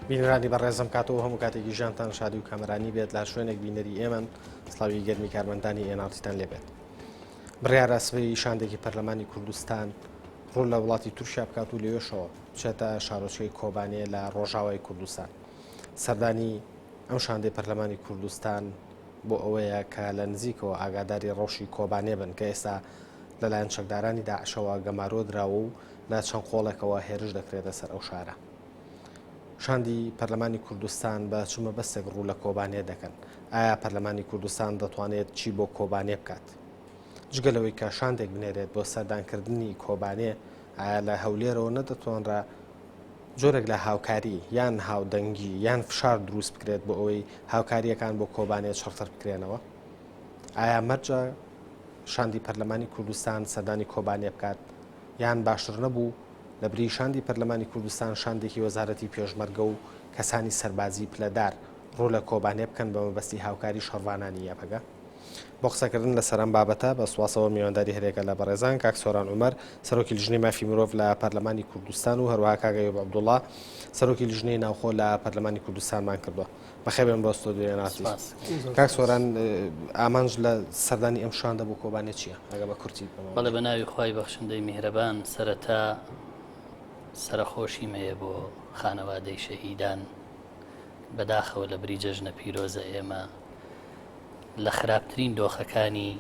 بینەرانی بەڕێزم کاتەوە هەموو کاتێکی ژیانتان شادی و کامەرانی بێت لە شوێنێک بینەری ئێمەن سڵاوی گەرمی کارمەندانی ئێناڕتیتان لێبێت بڕیارە سبەی شاندێکی پەرلەمانی کوردستان ڕوو لە وڵاتی تورکیا بکات و لەوێشەوە بچێتە شارۆچکەی کۆبانێ لە ڕۆژاوای کوردستان. سەردانی ئەم شاندەی پەرلەمانی کوردستان بۆ ئەوەیە کە لە نزیکەوە ئاگاداری ڕەوشی کۆبانێ بن کە ئێستا لەلایەن چەکدارانی داعشەوە گەمارۆ دراوە و لە چەند قۆڵێکەوە هێرش دەکرێتە سەر ئەو شارە. شاندی پەرلەمانی کوردستان بە چ مەبەستێک ڕوو لە کۆبانێ دەکەن؟ ئایا پەرلەمانی کوردستان دەتوانێت چی بۆ کۆبانێ بکات؟ جگە لەوەی کە شاندێک بنێرێت بۆ سەردانکردنی کۆبانێ، ئایا لە هەولێرەوە نەدەتوانرا جۆرێک لە هاوکاری یان هاودەنگی یان فشار دروست بکرێت بۆ ئەوەی هاوکارییەکان بۆ کۆبانێ چڕتر بکرێنەوە؟ ئایا مەرجە شاندی پەرلەمانی کوردستان سەردانی کۆبانێ بکات یان باشتر نەبوو لەبری شاندی پەرلەمانی کوردستان شاندێکی وەزارەتی پێشمەرگە و کەسانی سەربازی پلەدار ڕوو لە کۆبانێ بکەن بە مەبەستی هاوکاری شەڕڤانانی یەپەگە؟ بۆ قسەکردن لەسەر ئەم بابەتە بە سوپاسەوە میوانداری هەریەکە لە بەڕێزان کاک سۆران عومەر سەرۆکی لیژنەی مافی مرۆڤ لە پەرلەمانی کوردستان و هەروەها کاک ئەیوب عەبدوڵا سەرۆکی لیژنەی ناوخۆ لە پەرلەمانی کوردستانمان کردووە. بەخێربێن بۆ ستۆدیۆی ناسی. کاک سۆران ئامانج لە سەردانی ئەم شاندە بۆ کۆبانێ چییە؟ ئەگە بە کورتی بەڵێ بە ناوی خوای بەخشندەی میهرەبان سەرەتا سەرەخۆشیم هەیە بۆ خانەوادەی شەهیدان بەداخەوە لە بری جەژنە پیرۆزە ئێمە لە خراپترین دۆخەکانی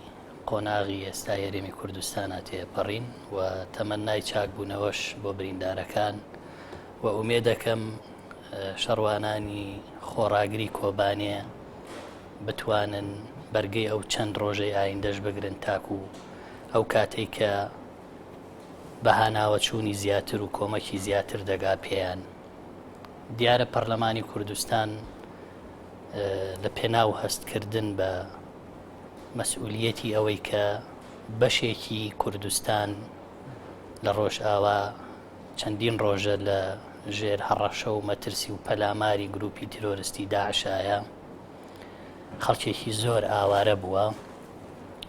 قۆناغی ئێستای هەرێمی کوردستانا تێپەڕین و تەمەنای چاکبوونەوەش بۆ بریندارەکان و ئومێدەکەم شەڕوانانی خۆڕاگری کۆبانێ بتوانن بەرگەی ئەو چەند ڕۆژەی ئایندەش بگرن تاکو ئەو کاتێک کە بەهاناوەچوونی زیاتر و کۆمەکی زیاتر دەگا پێیان دیارە پەرلەمانی کوردستان لە پێناو هەستکردن بە مەسئولیەتی ئەوەی کە بەشێکی کوردستان لە ڕۆژئاوا چەندین ڕۆژە لە ژێر هەڕەشە و مەترسی و پەلاماری گروپی تیرۆرستی داعشایە خەڵکێکی زۆر ئاوارە بووە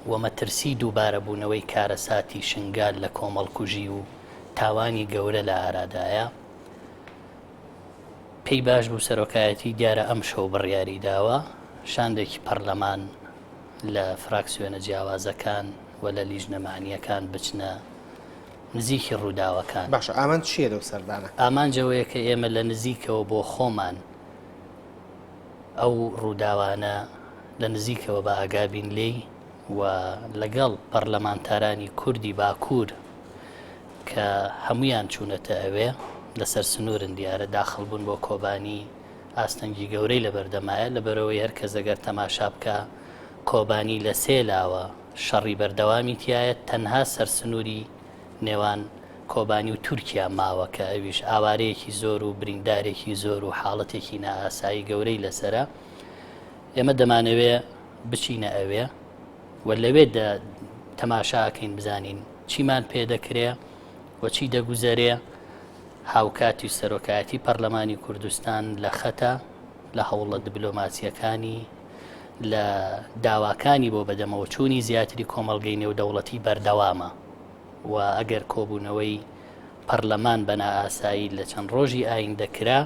و مەترسی دووبارەبوونەوەی کارەساتی شنگال لە کۆمەڵکوژی و تاوانی گەورە لە ئارادایە پێی باش بوو سەرۆکایەتی دیارە ئەمشەو بڕیاری داوە شاندێکی پەرلەمان لە فراکسیۆنە جیاوازەکان و لە لیژنە مەعنییەکان بچنە نزیکی ڕووداوەکان. باشە ئامانج چییە لەو سەردانە؟ ئامانج ئەوەیە کە ئێمە لە نزیکەوە بۆ خۆمان ئەو ڕووداوانە لە نزیکەوە بە ئاگا بین لێی و لەگەڵ پەرلەمانتارانی کوردی باکوور کە هەموویان چوونەتە ئەوێ لەسەر سنوورن دیارە داخڵ بوون بۆ کۆبانی ئاستەنگی گەورەی لەبەردەمایە لەبەرەوەی هەر کەس ئەگەر تەماشا بکا کۆبانی لە سێ لاوە شەڕی بەردەوامی تایە تەنها سەر سنووری نێوان کۆبانی و تورکیا ماوە کە ئەویش ئاوارەیەکی زۆر و بریندارێکی زۆر و حاڵەتێکی نائاسایی گەورەی لەسرە ئێمە دەمانەوێ بچینە ئەوێ و لەوێ تەماشا ئەکەین بزانین چیمان پێ دەکرێ و چی دەگوزەرێ، هاوکاتی سەرۆکایەتی پەرلەمانی کوردستان لە خەتە لە هەوڵە دبلۆماسیەکانی لە داواکانی بۆ بەدەمەوەچوونی زیاتری کۆمەڵگەی نێودەوڵەتی بەردەوامە و ئەگەر کۆبوونەوەی پەرلەمان بە نائاسایی لە چەند ڕۆژی ئایندە کرا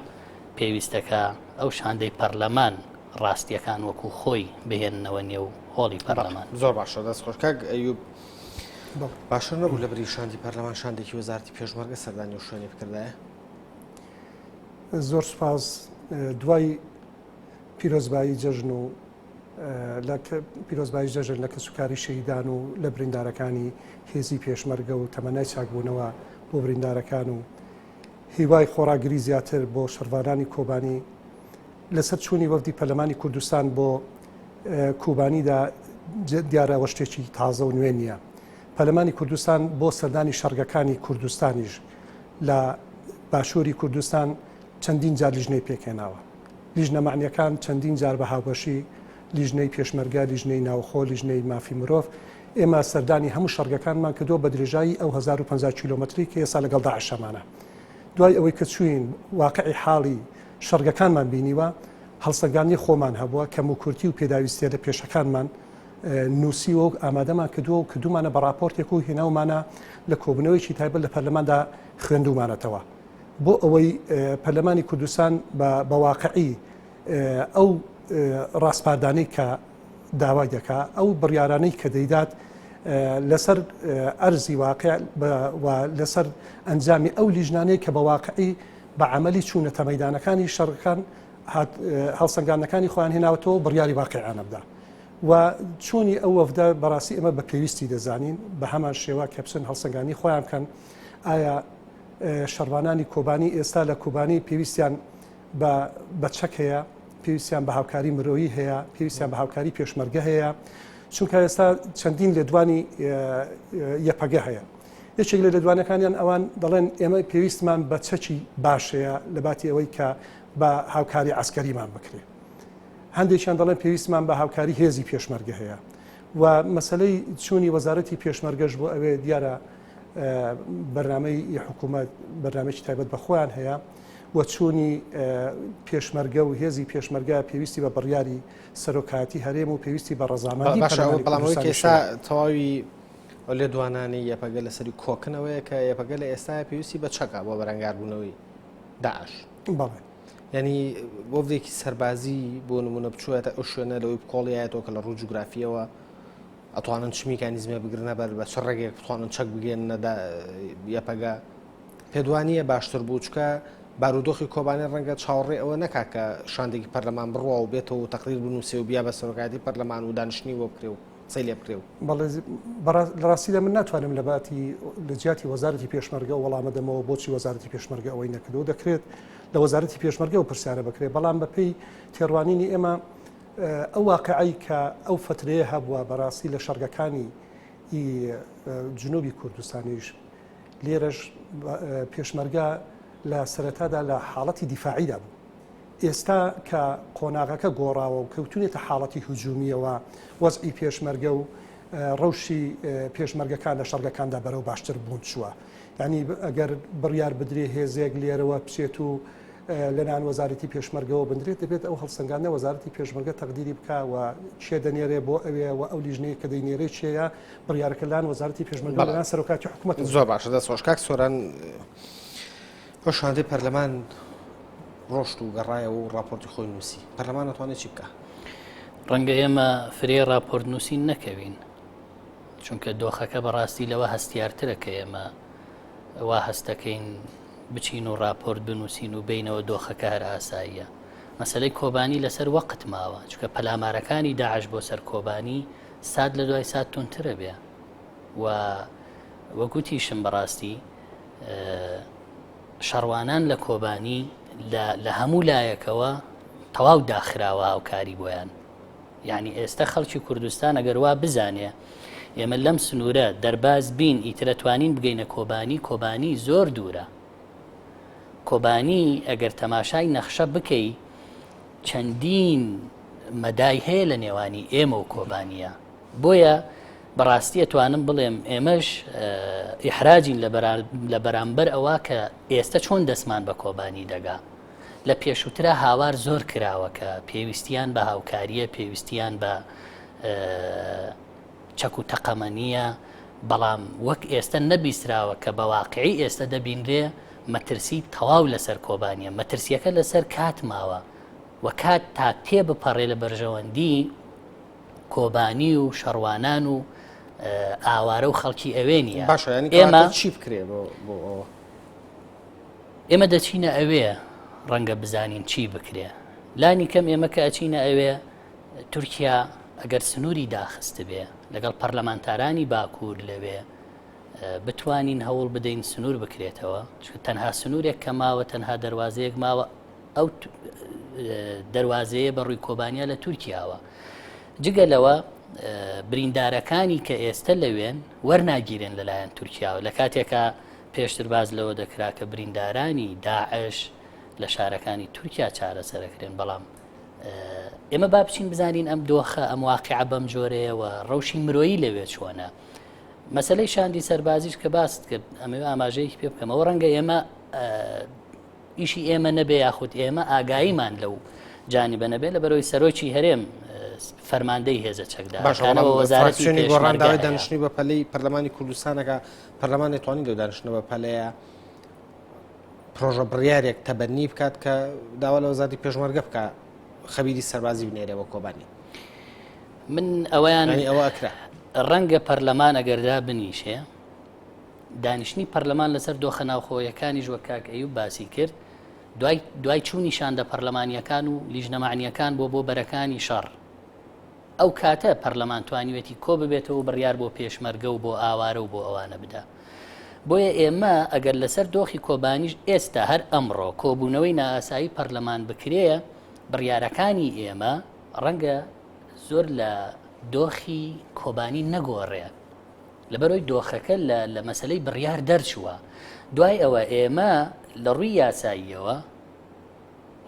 پێویستەکە ئەو شاندەی پەرلەمان ڕاستیەکان وەکو خۆی بهێننەوە نێو هۆڵی پەرلەمان. زۆر باشە دەست خۆش کاک ئەیوب باشتر نەبوو لە بری شاندی پەرلەمان شاندێکی وەزارتی پێشمەرگە سەردانی و شوێنی بکردایە؟ زۆر سوپاس دوای پیرۆزبایی جەژن و لە پیرۆزبایی جەژن لە کەسوکاری شەهیدان و لە بریندارەکانی هێزی پێشمەرگە و تەمەنای چاکبوونەوە بۆ بریندارەکان و هیوای خۆڕاگری زیاتر بۆ شەڕڤانانی کۆبانی لەسەر چوونی وەفدی پەرلەمانی کوردستان بۆ کوبانیدا دیارە ئەوە شتێکی تازە و نوێ نییە. پەرلەمانی کوردستان بۆ سەردانی شەڕگەکانی کوردستانیش لە باشووری کوردستان چەندین جار لیژنەی پێکهێناوە. لیژنە مەعنیەکان چەندین جار بە هاوبەشی لیژنەی پێشمەرگە، لیژنەی ناوخۆ، لیژنەی مافی مرۆڤ، ئێمە سەردانی هەموو شەڕگەکانمان کردووە بە درێژایی ئەو 1050 کیلۆمەتری کە ئێستا لەگەڵ داعش هەمانە. دوای ئەوەی کە چووین واقعی حاڵی شەڕگەکانمان بینیوە، هەڵسەنگاندنی خۆمان هەبووە، کەموکورتی و پێداویستییە لە پێشەکانمان نووسیوە و ئامادەمان کردووە و کردوومانە بە ڕاپۆرتێک و هێناومانە لە کۆبوونەوەیەکی تایبەت لە پەرلەماندا خوێندوومانەتەوە. بۆ ئەوەی پەرلەمانی کوردستان بە واقعی ئەو ڕاسپاردانەی کە داوای دەکا ئەو بڕیارانەی کە دەیدات لەسەر ئەرزی واقع و لەسەر ئەنجامی ئەو لیژنانەی کە بە واقعی بە عملی چوونەتە مەدانەکانی شەڕەکان هەڵسەنگاندنەکانی خۆیان هێناوەتەوە بڕیاری واقعیانە بدا و چوونی ئەو وەفدە بەڕاستی ئێمە بە پێویستی دەزانین بە هەمان شێوە کە بچن هەڵسەنگانی خۆیان بکەن ئایا شەڕوانانی کۆبانی ئێستا لە کوبانی پێویستیان بە چەک هەیە پێویستیان بە هاوکاری مرۆیی هەیە پێویستیان بە هاوکاری پێشمەرگە هەیە چونکە ئێستا چەندین لێدوانی یەپەگە هەیە یەکێک لە لێدوانەکانیان ئەوان دەڵێن ئێمە پێویستمان بە چەکی باشەیە لە باتی ئەوەی کە بە هاوکاری عسکەریمان بکرێ هەندێکیان دەڵێن پێویستمان بە هاوکاری هێزی پێشمەرگە هەیە و مەسلەی چوونی وەزارەتی پێشمەرگەش بۆ ئەوێ دیارە بەرنامەی حکوومەت بەرنامەیەکی تایبەت بە خۆیان هەیە و چوونی پێشمەرگە و هێزی پێشمەرگە پێویستی بە بڕیاری سەرۆکایەتی هەرێم و پێویستی بە ڕەزامەندی باشە بەڵام ئەوەی کە ئێستا تەواوی ئەو لێدوانانەی یەپەگە لەسەری کۆکنەوەیە کە یەپەگە لە ئێستا پێویستی بە چەکە بۆ بەرەنگاربوونەوەی داعش بەڵێ ینی وەفدێکی سەربازی بۆ نمونە بچوێتە ئەو شوێنە لەوەی بکۆڵیایەتەوە کە لە ڕوو جوگرافیەوە ئەتوانن چ میکانیزمێ بگرنە بەر بە چ ڕێگەیەک بتوانن چەک بگەێننە یەپەگە پێدوانیە باشتر بوو چکە بارودۆخی کۆبانێ ڕەنگە چاوەڕێ ئەوە نەکا کە شاندێکی پەرلەمان بڕوا و بێتەوە و تەقریر بنووسێ و بیا بە سەرۆکایەتی پەرلەمان و دانیشتنی بۆ بکرێ و قسەی لێ بکرێ و. بەڵێ لە ڕاستیدا من ناتوانم لە باتی لە جیاتی وەزارەتی پێشمەرگە وەڵامە دەمەوە بۆچی وەزارەتی پێشمەرگە ئەوەی نەکردو دەکرێت لە وەزارەتی پێشمەرگە و پرسیارە بکرێت بەڵام بەپێی تێڕوانینی ئێمە ئەو واقعی کە ئەو فترەیە هەبووە بەڕاستی لە شەڕگەکانی جنوبی کوردستانیش لێرەش پێشمەرگە لە سەرەتادا لە حاڵەتی دیفاعیدا بوو. ئێستا کە قۆناغەکە گۆڕاوە و کەوتونێتە حاڵەتی هجومییەوە، وەزعی پێشمەرگە و ڕەوشی پێشمەرگەکان لە شەڕگەکاندا بەرەو باشتر بوون چووە. یانی ئەگەر بڕیار بدرێ هێزێک لێرەوە بچێت و لەلایەن وەزارەتی پێشمەرگەوە بندرێت، دەبێت ئەو هەڵسەنگاندنە وەزارەتی پێشمەرگە تەقدیری بکا و کێ دەنێرێ بۆ ئەوێ و ئەو لیژنەیە کە دەینێرێ کێیە، بڕیارەکە لەلایەن وەزارەتی پێشمەرگە و لەلایەن سەرۆکایەتی حکوومەتەوە. زۆر باشە دەست خۆش کاک سۆران. ئەو شاندەی پەرلەمان ڕۆشت و گەڕایەوە و ڕاپۆرتی خۆی نووسی پەرلەمان ئەتوانێت چی بکە؟ ڕەنگە ئێمە فرێ ڕاپۆرت نووسین نەکەوین چونکە دۆخەکە بەڕاستی لەوە هەستیارترە کە ئێمە وا هەستەکەین بچین و راپۆرت بنووسین و بینەوە دۆخەکە هەر ئاساییە مەسلەی کۆبانی لەسەر وەقت ماوە چکە پەلامارەکانی داعش بۆ سەر کۆبانی سات لە دوای سات تونترە بێ و وەگوتیشم بەڕاستی شەڕوانان لە کۆبانی لە هەموو لایەکەوە تەواو داخراوە هاوکاری بۆیان یعنی ئێستا خەڵکی کوردستان ئەگەر وا بزانێ ئێمە لەم سنوورە دەرباز بین ئیترەتوانین بگەینە کۆبانی کۆبانی زۆر دوورە کۆبانی ئەگەر تەماشای نەخشە بکەی چەندین مەدای هەیە لە نێوانی ئێمە و کۆبانیە بۆیە بەڕاستی ئەتوانم بڵێم ئێمەش ئیحراجین لە بەرامبەر ئەوە کە ئێستا چۆن دەستمان بە کۆبانی دەگا لە پێشووترا هاوار زۆر کراوە کە پێویستیان بە هاوکاریە پێویستیان بە چەک و تەقەمەنیە بەڵام وەک ئێستا نەبیستراوە کە بە واقعی ئێستا دەبینرێ مەترسی تەواو لەسەر کۆبانیە مەترسیەکە لەسەر کات ماوە و کات تا تێ بپەڕێ لە بەرژەوەندی کۆبانی و شەڕوانان و ئاوارە و خەڵکی ئەوێ نییە باشە ینی ئێمە چی بکرێ بۆ ئەوە؟ ئێمە دەچینە ئەوێ ڕەنگە بزانین چی بکرێ لانی کەم ئێمە کە ئەچینە ئەوێ تورکیا ئەگەر سنووری داخست بێ لەگەڵ پەرلەمانتارانی باکوور لەوێ بتوانین هەوڵ بدەین سنوور بکرێتەوە چونکە تەنها سنوورێک کە ماوە تەنها دەواازەیەک ماوە ئەو دەروازەیە بە ڕووی کۆبانیا لە تورکیاوە. جگە لەوە بریندارەکانی کە ئێستە لەوێن وەرناگیرێن لەلایەن تورکیاوە لە کاتێکا پێشتر باز لەوە دەکرا کە بریندارانی داعش لە شارەکانی تورکیا چارەسەرەکرێن بەڵام ئێمە با بچین بزانین ئەم دۆخە ئەم واقعە بەم جۆرەیەوە ڕەوشی مرۆیی لەوێ چۆنە مەسلەی شاندی سەربازیش کە باست کرد ئەمەوێ ئاماژەیەکی پێ بکەمەوە ڕەنگە ئێمە ئیشی ئێمە نەبێ یاخود ئێمە ئاگاییمان لەو جانیبە نەبێ لە بەرەوەی سەرۆکی هەرێم فەرماندەی هێزە چەکدارەکانەوە وەزارەتی گۆڕان داوای دانیشتنی بە پەلەی پەرلەمانی کوردستانەکە پەرلەمان دەتوانین لەو دانیشتنە بە پەلەیە. پرۆژە بڕیارێک تەبەنی بکات کە داوا لە وەزارەتی پێشمەرگە بکە خەبیری سەربازی بنێرێ بۆ کۆبانی. من ئەوەیان ئەوە ئەکرا. ڕەنگە پەرلەمان ئەگەردا بنیشێ دانیشتنی پەرلەمان لەسەر دۆخە ناوخۆیەکانیش وەک کاک ئەیوب باسی کرد دوای دوای چوونی شاندە پەرلەمانیەکان و لیژنە مەعنیەکان بۆ بۆ بەرەکانی شەڕ ئەو کاتە پەرلەمان توانیوێتی کۆ ببێتەوە و بڕیار بۆ پێشمەرگە و بۆ ئاوارە و بۆ ئەوانە بدا بۆیە ئێمە ئەگەر لەسەر دۆخی کۆبانیش ئێستا هەر ئەمڕۆ کۆبوونەوەی نائاسایی پەرلەمان بکرێ بڕیارەکانی ئێمە ڕەنگە زۆر لە دۆخی کۆبانی نەگۆڕێ لەبەرئەوەی دۆخەکە لە لە مەسەلەی بڕیار دەرچووە دوای ئەوە ئێمە لە ڕووی یاساییەوە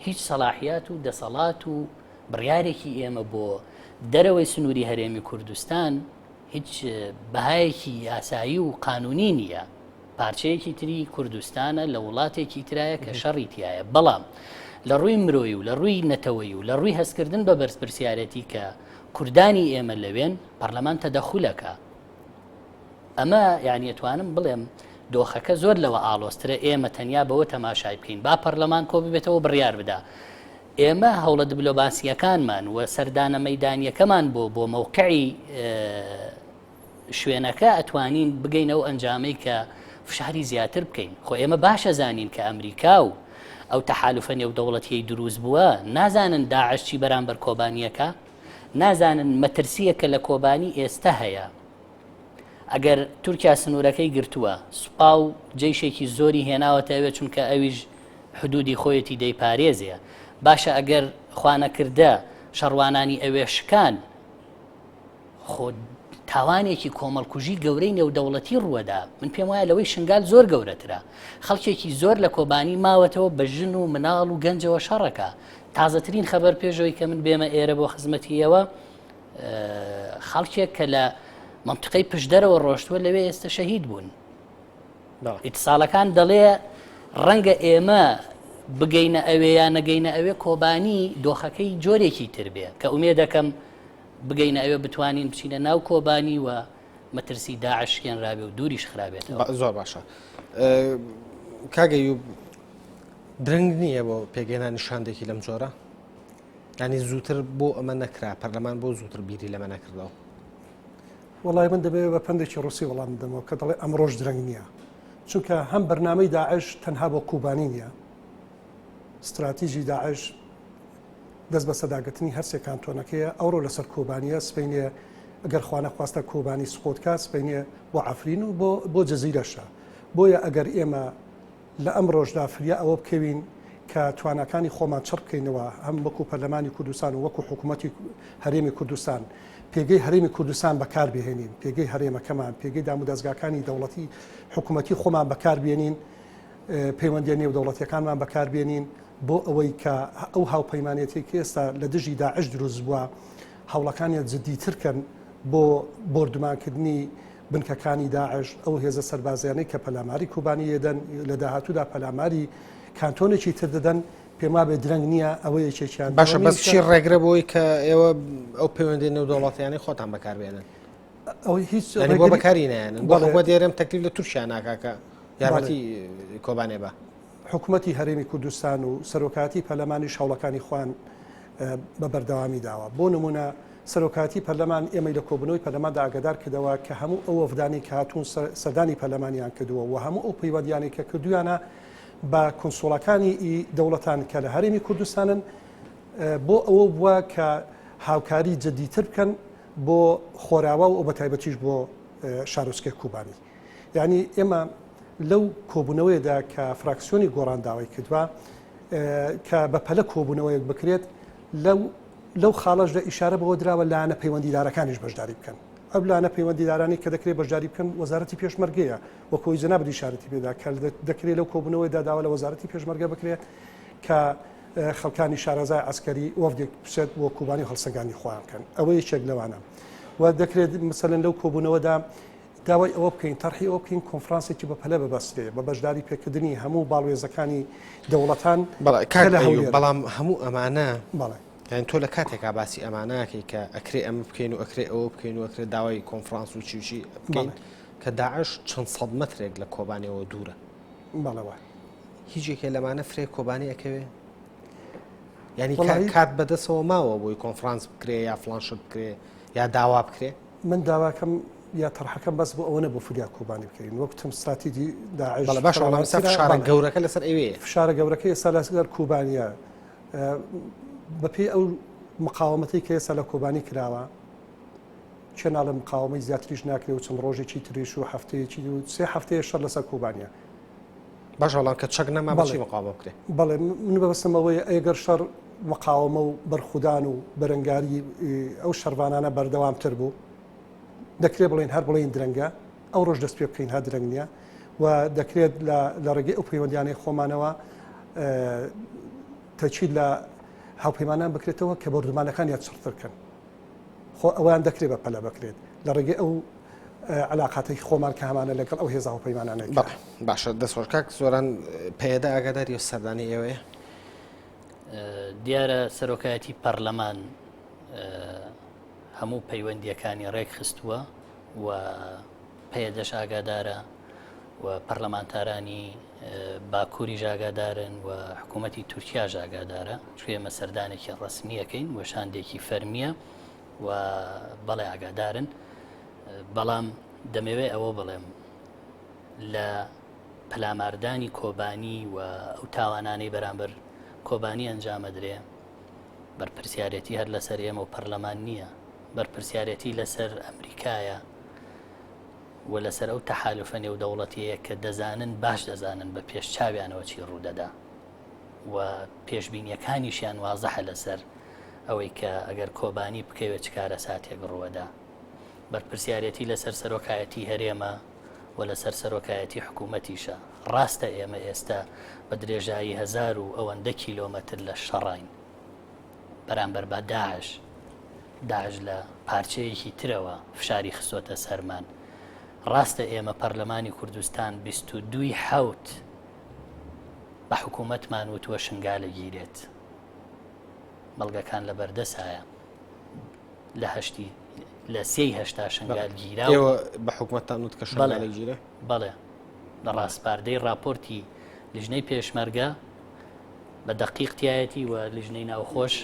هیچ سەلاحیات و دەسەڵات و بڕیارێکی ئێمە بۆ دەرەوەی سنووری هەرێمی کوردستان هیچ بەهایەکی یاسایی و قانونی نییە پارچەیەکی تری کوردستانە لە وڵاتێکی ترایە کە شەڕی تایە بەڵام لە ڕووی مرۆی و لە ڕووی نەتەوەی و لە ڕووی هەستکردن بە بەرپرسیارەتی کە کوردانی ئێمە لەوێن پەرلەمان تەدەخولەکە ئەمە یعنی ئەتوانم بڵێم دۆخەکە زۆر لەوە ئاڵۆزترە ئێمە تەنیا بەوە تەماشای بکەین با پەرلەمان کۆ ببێتەوە بڕیار بدا ئێمە هەوڵە دبلۆباسیەکانمان و سەردانە مەدانیەکەمان بۆ بۆ مەوقعی شوێنەکە ئەتوانین بگەین ئەو ئەنجامەی کە فشاری زیاتر بکەین خۆ ئێمە باشە زانین کە ئەمریکا و ئەو تەحالفە نێودەوڵەتیەی دروست بووە نازانن داعش چی بەرامبەر کۆبانیەکە نازانن مەترسییەکە لە کۆبانی ئێستە هەیە. ئەگەر تورکیا سنوورەکەی گرتووە، سوپا و جەیشێکی زۆری هێناوەتە ئەوێ چونکە ئەویش حدودی خۆیەتی دەیپارێزێ. باشە ئەگەر خوانەکردە شەڕوانانی ئەوێ شکان، خۆ تاوانێکی کۆمەڵکوژی گەورەی نێودەوڵەتی ڕووەدا. من پێم وایە لەوەی شنگال زۆر گەورەترە. خەڵکێکی زۆر لە کۆبانی ماوەتەوە بە ژن و مناڵ و گەنجەوە شەڕەکە. تازەترین خەبەر پێش ئەوەی کە من بێمە ئێرە بۆ خزمەتی ئێوە خەڵکێک کە لە منطقەی پشدەرەوە ڕۆشتووە لەوێ ئێستا شەهید بوون ئیتساڵەکان دەڵێ ڕەنگە ئێمە بگەینە ئەوێ یا نەگەینە ئەوێ کۆبانی دۆخەکەی جۆرێکی تر بێ کە ئومێ دەکەم بگەینە ئەوێ بتوانین بچینە ناو کۆبانی و مەترسی داعش شکێنرابێ و دووریش خرابێتەوە زۆر باشە کاگەیوب درەنگ نییە بۆ پێکهێنانی شاندێکی لەم جۆرە؟ یانی زووتر بۆ ئەمە نەکرا پەرلەمان بۆ زووتر بیری لەمە نەکردەوە؟ وەڵای من دەبێت بە پەندێکی ڕوسی وەڵام بدەمەوە کە دەڵێ ئەمڕۆش درەنگ نییە چونکە هەم بەرنامەی داعش تەنها بۆ کوبانی نییە ستراتیژی داعش دەست بە سەداگرتنی هەرسێ کانتۆنەکەیە ئەوڕۆ لەسەر کۆبانیە سبینێ ئەگەر خوانە خواستە کۆبانی سقۆتکا سبینێ بۆ عفرین و بۆ بۆ جەزیرەشە بۆیە ئەگەر ئێمە لە ئەمڕۆشدا فریا ئەوە بکەوین کە تواناکانی خۆمان چڕ بکەینەوە هەم وەکو پەرلەمانی کوردستان و وەکو حکوومەتی هەرێمی کوردستان پێگەی هەرێمی کوردستان بەکار بهێنین پێگەی هەرێمەکەمان پێگەی دامودەزگاکانی دەوڵەتی حکوومەتی خۆمان بەکار بێنین پەیوەندیە نێودەوڵەتیەکانمان بەکار بێنین بۆ ئەوەی کە ئەو هاوپەیمانێتی کە ئێستا لە دژی داعش دروست بووە هەوڵەکانیان جدیتر کەن بۆ بۆردومانکردنی بنکەکانی داعش، ئەو هێزە سەربازیانەی کە پەلاماری کوبانی یەدەن، لە داهاتوودا پەلاماری کانتۆنێکی تر دەدەن، پێموابێ درەنگ نییە، ئەوە یەکێکیان. باشە بەس چی ڕێگرە بۆی کە ئێوە ئەو پەیوەندی نێودەوڵەتیانەی خۆتان بەکاربێنن؟ ئەو هیچ یانی بۆ بەکاری نایەنن؟ بۆ حکومەتی هەرێم تەکلیف لە تورکیا ناکا کە یارمەتی کۆبانێ بە؟ حکومەتی هەرێمی کوردستان و سەرۆکایەتی پەرلەمانیش هەوڵەکانی خۆیان بە بەردەوامی داوە. بۆ نموونە سەرۆکایەتی پەرلەمان ئێمەی لە کۆبوونەوەی پەرلەماندا ئاگادار کردەوە کە هەموو ئەو وەفدانەی کە هاتوون سەردانی پەرلەمانیان کردووە و هەموو ئەو پەیوەندیانەی کە کردوویانە بە کونسوڵەکانی ئی دەوڵەتان کە لە هەرێمی کوردستانن بۆ ئەوە بووە کە هاوکاری جدیتر بکەن بۆ خۆراوا و بەتایبەتیش بۆ شارۆچکەی کوبانی. یانی ئێمە لەو کۆبوونەوەیەدا کە فراکسیۆنی گۆڕان داوای کردووە کە بە پەلە کۆبوونەوەیەک بکرێت لەو لەو خاڵەشدا ئیشارە بەوە دراوە لایەنە پەیوەندیدارەکانیش بەشداری بکەن ئەو لایەنە پەیوەندیدارانی کە دەکرێت بەشداری بکەن وەزارەتی پێشمەرگەیە وەکۆی جەنابت ئیشارەتی پێدا کە دەکرێت لەو کۆبوونەوەیدا داوا لە وەزارەتی پێشمەرگە بکرێت کە خەڵکانی شارەزای عەسکەری وەفدێک بچێت بۆ کوبانی و هەڵسەنگاندنی خۆیان بکەن ئەوە یەکێک لەوانە و دەکرێت مەسەلەن لەو کۆبوونەوەدا داوای ئەوە بکەین، تەرحی ئەوە بکەین کۆنفرانسێکی بەپەلە ببەسترێ بە بەشداری پێکردنی هەموو باڵوێزەکانی دەوڵەتان بەڵێ کە کاک لە ئەیوب هەولێرن. بەڵام هەموو ئەمانە بەڵێ. یانی تۆ لە کاتێکا باسی ئەمانەکەی کە ئەکرێ ئەمە بکەین و ئەکرێ ئەوە بکەین و ئەکرێ داوای کۆنفرانس و چی و چی بکەین بەڵێ. کە داعش چەند سەد مەترێک لە کۆبانێوە دوورە. بەڵێ وایە. هیچ یەکێ لەمانە فرێ کۆبانی ئەکەوێ؟ یعنی کات بەدەسەوە ماوە بۆی کۆنفرانس بکرێ یا فلان شت بکرێ یا داوا بکرێ؟ من داواکەم یا تەرحەکەم بەس بۆ ئەوە نەبوو فریا کۆبانی بکەین وەک تم ستراتیجی داعش بەڵێ باشە بەڵام ئێستا فشارە گەورەکە لەسەر ئەوەیە فشارە گەورەکە ئێستا لەسەر کوبانیە بەپێی ئەو مقاومەتەی کە ئێستا لە کۆبانی کراوە کێ ناڵێ مقاومەی زیاتریش ناکرێ و چەند ڕۆژێکی تریش و هەفتەیەکی و سێ هەفتەیە شەڕ لەسەر کۆبانیە. باشە بەڵام کە چەک نەما بەچی مقاومە بکرێ؟ بەڵێ من مەبەستم ئەوەیە ئەگەر شەڕ مقاومە و بەرخودان و بەرەنگاری ئەو شەڕڤانانە بەردەوامتر بوو دەکرێت بڵێن هەر بڵێن درەنگە ئەو ڕۆژ دەست پێ بکەین هەر درەنگ نییە و دەکرێت لە ڕێگەی ئەو پەیوەندیانەی خۆمانەوە تەکید لە هاوپەیمانان بکرێتەوە کە بۆردومانەکانیان چڕتر بکەن. خۆ ئەوەیان دەکرێت بە پەلە بکرێت لە ڕێگەی ئەو علاقاتەی خۆمان کە هەمانە لەگەڵ ئەو هێزە هاوپەیمانانە. بەڵێ باشە دەست خۆش کاک زۆران پەیەدە ئاگاداری ئەو سەردانەی ئێوەیە؟ دیارە سەرۆکایەتی پەرلەمان هەموو پەیوەندیەکانی ڕێک خستووە و پەیەدەش ئاگادارە و پەرلەمانتارانی باکووریش ئاگادارن و حکوومەتی تورکیاش ئاگادارە چونکە ئێمە سەردانێکی ڕەسمییەکەین و شاندێکی فەرمییە و بەڵێ ئاگادارن بەڵام دەمەوێت ئەوە بڵێم لە پەلاماردانی کۆبانی و ئەو تاوانانەی بەرامبەر کۆبانی ئەنجامەدرێ بەرپرسیارەتی هەر لەسەر ئێمە و پەرلەمان نییە بەرپرسیارەتی لەسەر ئەمریکایە و لەسەر ئەو تەحالوفە نێودەوڵەتیەیە کە دەزانن باش دەزانن بە پێش چاویانەوە چی ڕوودەدا و پێشبینیەکانیشیان وازحە لەسەر ئەوەی کە ئەگەر کۆبانی بکەوێت چ کارەساتێک ڕووەدا. بەرپرسیارێتی لەسەر سەرۆکایەتی هەرێمە و لەسەر سەرۆکایەتی حکوومەتیشە. ڕاستە ئێمە ئێستا بە درێژایی هەزار و ئەوەندە کیلۆمەتر لە شەڕاین بەرامبەر بە داعش، داعش لە پارچەیەکی ترەوە فشاری خستۆتە سەرمان. ڕاستە ئێمە پەرلەمانی کوردستان 22 ی حەوت بە حکوومەتمان وتووە شنگال ئەگیرێت. بەڵگەکان لە بەردەسایە. لە هەشتی لە سێی هەشتا شنگال گیرا ئێوە بە حکوومەتتان وت کە شنگال ئەگیرێ؟ بەڵێ لە ڕاسپاردەی ڕاپۆرتی لیژنەی پێشمەرگە بە دەقیق تایەتی و لیژنەی ناوخۆش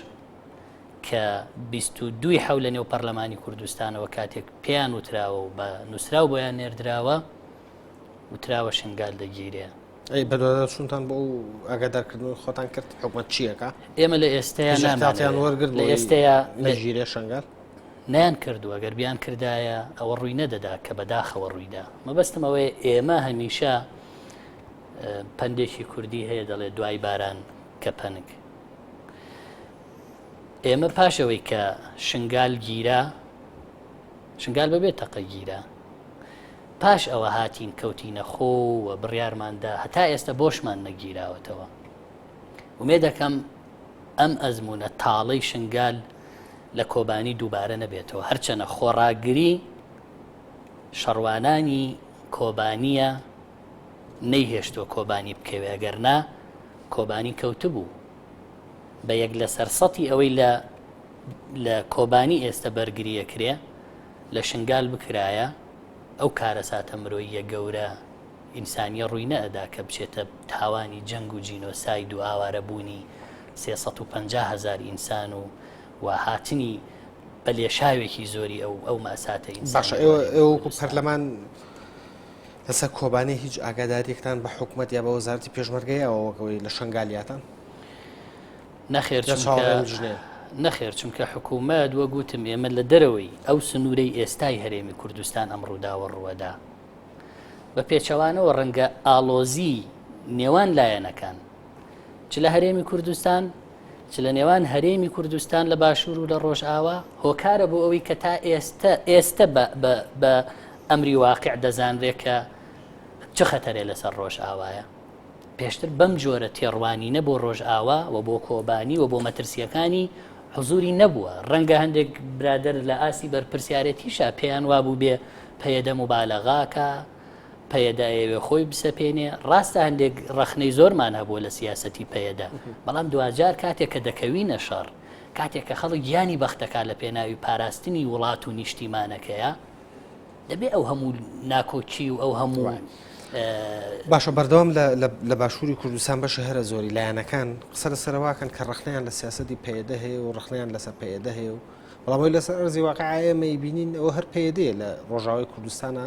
کە 22 حەو لە نێو پەرلەمانی کوردستانەوە کاتێک پێیان وتراوە و بە نووسراو بۆیان نێردراوە وتراوە شنگال دەگیرێ. ئەی بەدواداچوونتان بۆ ئەو ئاگادارکردنەوەی خۆتان کرد حکومەت چیەکە؟ ئێمە لە ئێستەیە هیچ احتیاطیان وەرگرت لە ئێستەیە نەگیرێ شنگال؟ نەیان کردووە گەر بیان کردایە ئەوە ڕووی نەدەدا کە بەداخەوە ڕوویدا مەبەستم ئەوەیە ئێمە هەمیشە پەندێکی کوردی هەیە دەڵێ دوای باران کە پەنگ ئێمە پاش ئەوەی کە شنگال گیرا، شنگال بەبێ تەقە گیرا، پاش ئەوە هاتین کەوتینە خۆ و بڕیارمان دا هەتا ئێستا بۆشمان نەگیراوەتەوە. ئومێدەکەم ئەم ئەزموونە تاڵەی شنگال لە کۆبانی دووبارە نەبێتەوە، هەرچەنە خۆڕاگری شەڕوانانی کۆبانییە نەیهێشتووە کۆبانی بکەوێ، ئەگەرنا کۆبانی کەوتبوو. بە یەک لەسەر سەتی ئەوەی لە لە کۆبانی ئێستە بەرگری ئەکرێ لە شنگال بکرایە ئەو کارەساتە مرۆییە گەورە ئینسانیە ڕووی نەئەدا کە بچێتە تاوانی جەنگ و جینۆساید و ئاوارەبوونی 350 هەزار ئینسان و و هاتنی بە لێشاوێکی زۆری ئەو ئەو مەساتە ئینسانیە باشە ئێوە ئێوە وەکو پەرلەمان لەسەر کۆبانێ هیچ ئاگاداریەکتان بە حکومەت یا بە وەزارەتی پێشمەرگە یاوە وەک ئەوەی لە شەنگالیاتان؟ نەخێر چونکە نەخێر چونکە حکوومەت وەک وتم ئێمە لە دەرەوەی ئەو سنوورەی ئێستای هەرێمی کوردستان ئەم ڕووداوە ڕووەدا بە پێچەوانەوە ڕەنگە ئاڵۆزی نێوان لایەنەکان چ لە هەرێمی کوردستان چ لە نێوان هەرێمی کوردستان لە باشوور و لە ڕۆژئاوا هۆکارە بۆ ئەوەی کە تا ئێستە ئێستە بە ئەمری واقع دەزانرێت کە چ خەتەرێ لەسەر ڕۆژئاوایە. پێشتر بەم جۆرە تێڕوانینە بۆ ڕۆژئاوا و بۆ کۆبانی و بۆ مەترسییەکانی حزوری نەبووە. ڕەنگە هەندێک برادەر لە ئاستی بەرپرسیارێتیشا پێیان وابوو بێ پەیەدە موبالەغاکە، پەیەدە ئەیەوێ خۆی بسەپێنێ. ڕاستە هەندێک ڕەخنەی زۆرمان هەبووە لە سیاسەتی پەیەدە، بەڵام دواجار کاتێک کە دەکەوینە شەڕ، کاتێک کە خەڵک گیانی بەخت دەکات لە پێناوی پاراستنی وڵات و نیشتیمانەکەیا، دەبێ ئەو هەموو ناکۆکی و ئەو هەموو. باشە بەردەوام لە باشووری کوردستان بەشی هەرە زۆری لایەنەکان قسە لەسەر واکەن کە ڕخنیان لە سیاستی پەیەدە هەیە و ڕخنیان لەسەر پەیەدە هەیە و بەڵام لەسەر ئەرزی واقع ئێمەی بینین ئەوە هەر پەیەدەیە لە ڕۆژاوای کوردستانە